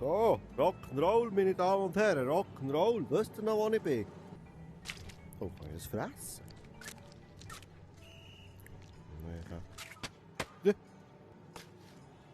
So, Rock'n'Roll, meine Damen und Herren, Rock'n'Roll. Wisst ihr noch, wo ich bin? Oh, kann ich das fressen? Nee,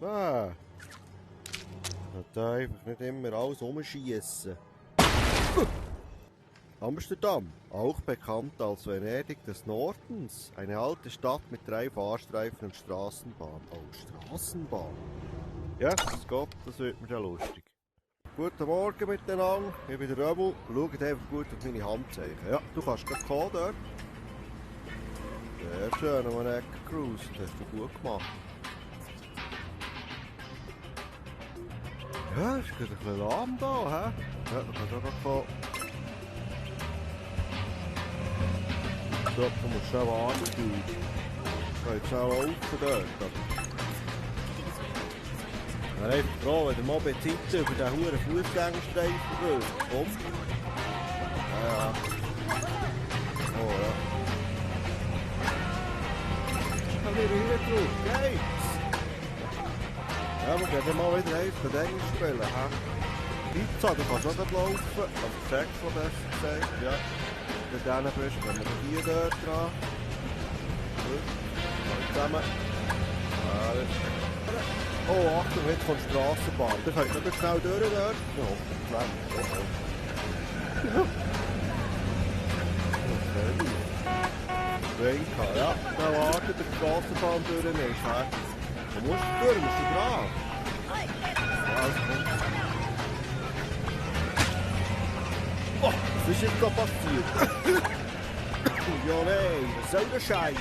ah. Da einfach nicht immer alles umschießen. Amsterdam, auch bekannt als Venedig des Nordens. Eine alte Stadt mit 3 Fahrstreifen und Straßenbahn. Oh, Straßenbahn. Ja, yes, Gott, das wird mir ja lustig. Guten Morgen miteinander, ich bin der Röbel. Schaut einfach gut auf meine Handzeichen. Ja, du kannst gleich kommen dort. Sehr schön, um eine Ecke cruisen. Das hast du gut gemacht. Ja, es ist ein bisschen lahm hier, hä? Ja, du kannst auch kommen. So, du musst schnell warten, du. Ich kann jetzt schnell laufen dort. Ich wäre einfach froh, wenn der mal bei Zeiten über diesen huren Fußgängerstreifen würde. Komm. Ja. Oh ja. Ich kann wieder rein drauf. Geht's? Ja, wir gehen mal wieder einfach Englisch spielen. Pizza, du kannst auch laufen. Also Sechsel besser gesagt. Ja. Wenn du dann bist, kommen wir hier dort dran. Gut. Mal zusammen. Oh, Achtung, jetzt kommt die Strassenbahn. Da könnt ihr nicht schnell durch dort. Ja, hoffentlich. Renka, ja. Dann wartet die Strassenbahn durch ist. Du musst durch, musst du dran. Ja, alles gut. Oh, was ist jetzt da passiert? Ja, nein, was soll der Scheiß?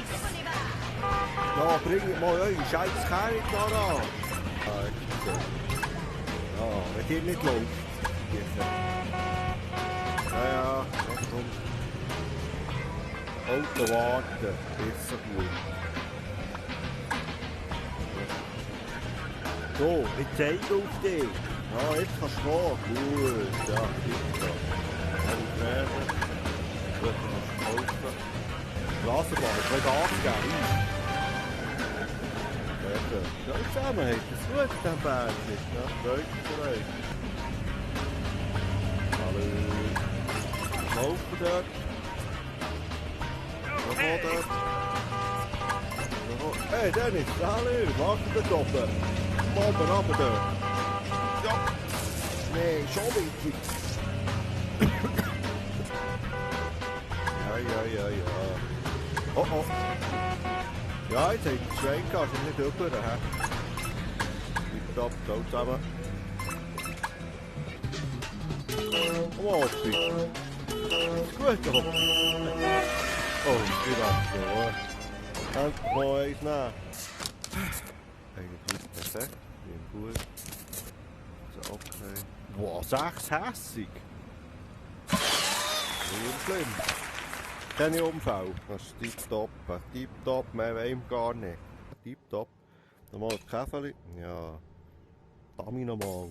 Ja, bringt mal eure scheiß Kerl da an. Ja, wenn ihr nicht läuft. Ja, das kommt. Auto warten, ist so gut. So, ich zeige auf dich. Ja, jetzt kannst du gehen. Gut, ja, super. Aufnehmen. Gut, dann kannst du laufen. Straßenbahn, ich will Gas geben. Ja, zusammen hat es gut, den Berg nicht, ne? Freut für euch. Hallo. Laufen dort. Noch dort. Hey Dennis, hallo, machst du dort oben? Komm oben runter dort. Ja. Nee, schon wichtig. Ja. Oh oh. Ja, jetzt hat die Schweinkast nicht rüber, hä? Tipptopp, so zusammen. Komm auf, bitte. Ist gut, doch. Oh, ich dachte so. Endlich mal eins nehmen. Eigentlich perfekt, wie gut. So, okay. Wow, 6 hässig. Nicht schlimm. Keine Unfälle, das ist tipptopp. Tipptopp, mehr wollen wir gar nicht. Tipptopp. Nochmal das Käferli. Ja. Dami nochmal.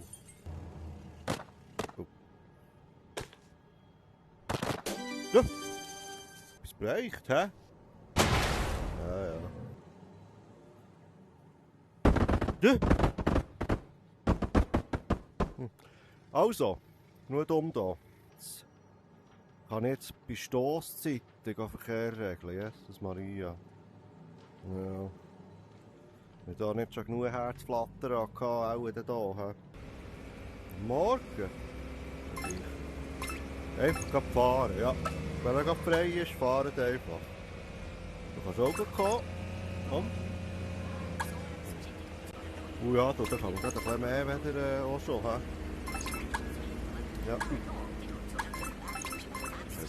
Oh. Ja. Was bräucht, hä? Ja. Ja. Also, nur dumm da. Kann ich jetzt bei Stosszeiten Verkehr regeln, Jesus Maria. Ja. Wenn da nicht schon genug Herzflattern hatte, auch wieder da. Morgen? Einfach fahren, ja. Wenn er gerade frei ist, fahren einfach. Du kannst auch gut kommen. Komm. Ja, da kann man gerade ein bisschen mehr wieder auch schon. Ja.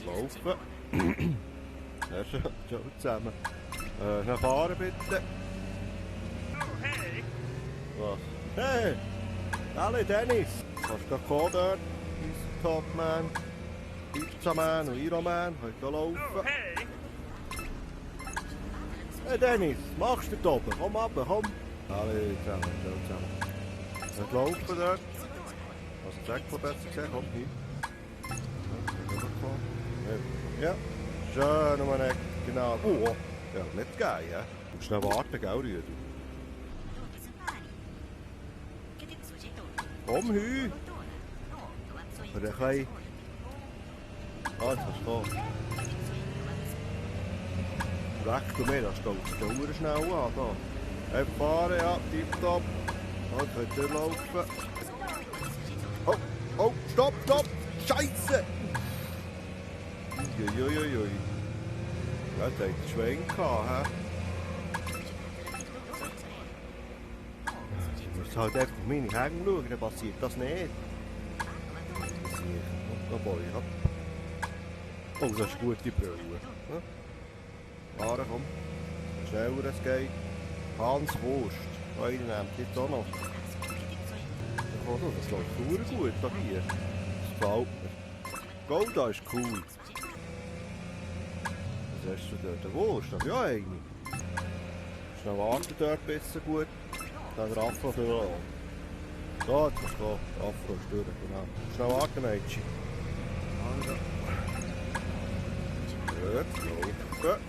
Laufen. Ja, schon zusammen. Schnell fahren bitte. Was? Hey! Hallo Dennis! Kannst du kommen dort? Topman, Pizzaman und Iroman, könnt ihr laufen. Hey Dennis, machst du da oben? Komm runter, komm! Hallo zusammen. Nicht laufen dort. Also Jackpot besser gesagt, komm hin. Ja, schön um eine Ecke, genau. Oh, ja, nicht geil, ja. Du musst schnell warten, gell, Rüdi? Komm, Hü! Oder ein klein... Ah, jetzt kannst du kommen. Weg du mir, das staut die Uhr schnell an. Da. Einfach fahren, ja, tipptopp. Ah, jetzt könnt ihr laufen. Oh, oh, stopp, stopp! Scheisse! Uiuiuiui. Ja, der hat einen Schwenk gehabt, hä? Ich muss halt einfach auf meine Hänge schauen, dann passiert das nicht. Oh boy, ja. Oh, das ist gute Brille. Ja. Fahren, komm. Schneller es geht. Hans Wurst. Einer nimmt jetzt auch noch. Oh, das läuft sehr gut da hier. Das gefällt mir. Golda ist cool. Was hast du dort? Eine Wurst? Ja, eine. Schnell warten dort besser gut. Dann der Afro durch. So, jetzt kannst du gehen. Der Afro ist durch, genau. Schnell warten, Mädchen. Gut, laufen.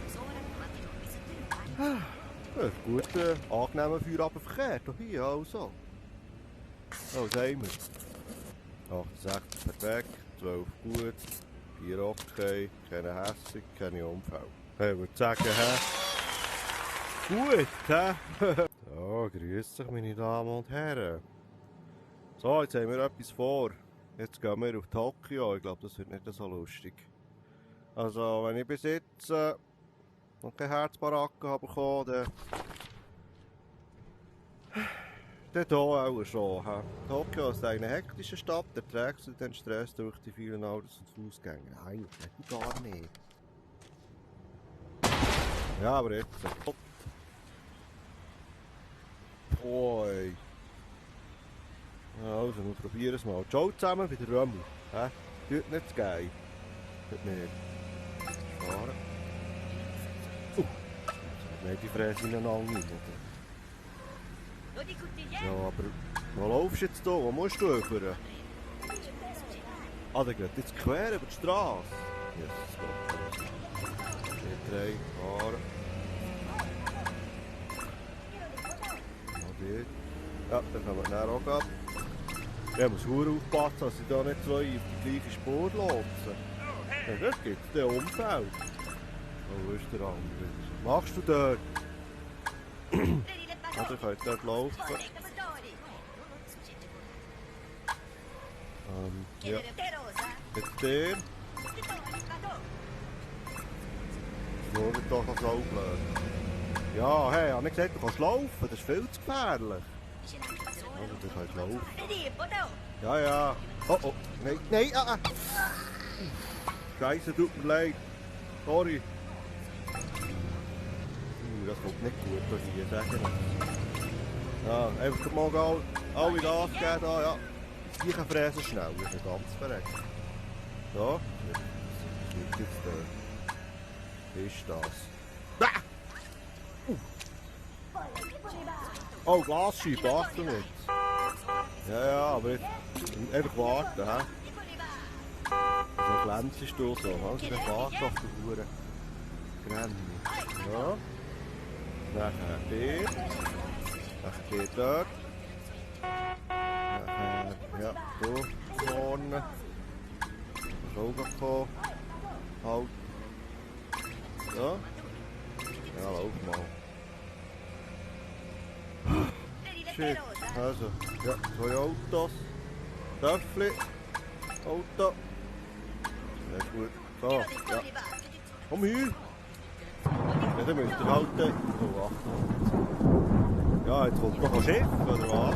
Ja, gut, angenehmer Feierabendverkehr hier, also. Oh, was haben wir? 68 perfekt, 12 gut, 4 okay, keine hässig, keine Unfälle. Hey, ich würde sagen, hä? Gut, hä? So, grüß dich, meine Damen und Herren. So, jetzt haben wir etwas vor. Jetzt gehen wir auf Tokio. Ich glaube, das wird nicht so lustig. Also, wenn ich bis jetzt noch keine Herzbaracke habe bekommen, dann hier auch schon. He. Tokio ist eine hektische Stadt, erträgst du den Stress durch die vielen Autos und Fußgänger? Nein, gar nicht. Ja, aber jetzt. Oi. Also, wir probieren es mal. Ciao zusammen bei der Römmel. Tut nicht zu geil. Tut nicht. Fahren. Nein, die fressen ineinander nicht, oder? Ja, aber wo laufst du jetzt hier? Wo musst du rüber? Ah, der geht jetzt quer über die Straße. Jesus Gott. G3, fahren. Ja, dann können wir dann auch gehen. Ich muss sehr aufpassen, dass ich da nicht zwei auf die gleiche Spur lotsen. Ja, das gibt es den Umfeld. Oh, wo ist der andere? Was machst du dort? Oder könnt dort laufen? Ja. Jetzt der. Das wird doch so blöd. Ja, hey, habe ich gesagt, du kannst laufen, das ist viel zu gefährlich. Also, du kannst laufen. Ja, ja. Oh, oh, nein, nein, Scheiße, tut mir leid. Sorry. Das kommt nicht gut hier, sagen wir. Ja, einfach mal alle Gas geben da, ja. Die können fräsen schnell, das ist ganz verreckt. So, was liegt jetzt da? Was ist das? Ah! Oh, Glasscheibe, Achtung jetzt. Ja, ja, aber jetzt einfach warten, hä? So glänzest du so, also der fährt auf die Hure. Grenze. Ja. Nachher der. Nachher der dort. Nachher, ja, da vorne. Das auch kommen. Halt. So. Ja, lauf mal. Shit. Also, ja, 2 Autos. Töffli. Auto. Sehr gut. So, ja. Komm hier. Ja, dann müsst ihr halt... Oh, Achtung. Ja, jetzt kommt noch ein Schiff, oder was?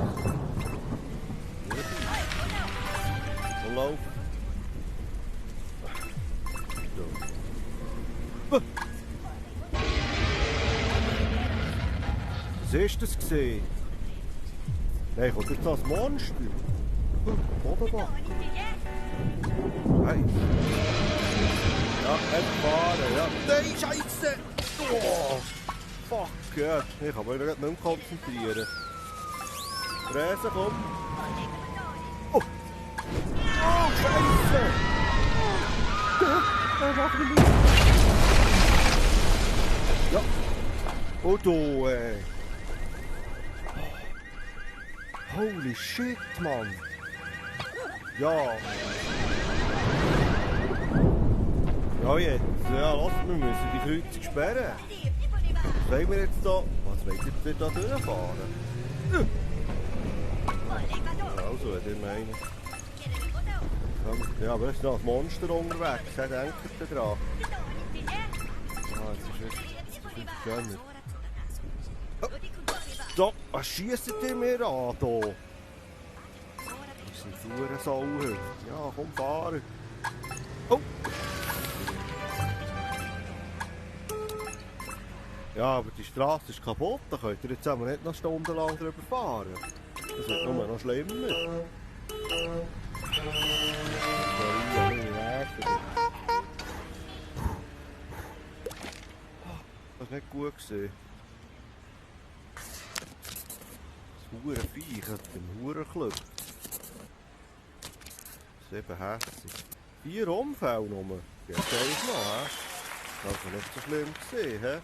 So, lauf. So. Was ist das gesehen? Nein, kommt jetzt noch ein Monster. Bodenbach. Hey. Ja, einfach fahren, ja. Nein, Scheiße! Oh, fuck, ja. Ich kann mich nicht mehr konzentrieren. Fräsen, komm. Oh! Oh, Scheiße! Ja. Oh, du, ey. Holy shit, Mann. Ja. Ja, jetzt. Ja, lass, wir müssen die Kreuzung sperren. Was wollen wir jetzt da? Was wollen wir jetzt da durchfahren? Also, wenn ihr meint. Ja, aber es ist noch ein Monster unterwegs. Denkt ihr dran? Ah, jetzt ist wirklich schön. So, was schiesst ihr mir an hier? Das sind Sau heute. Ja, komm, fahren. Oh! Ja, aber die Straße ist kaputt, da könnt ihr jetzt aber nicht noch stundenlang drüber fahren. Das wird nur noch schlimmer. Das war nicht gut gesehen. Das Hurenviech hat den Hurenclub. 7 hässig. 4 Unfälle nur. Jetzt eins noch, hä? Das war nicht so schlimm gesehen, hä?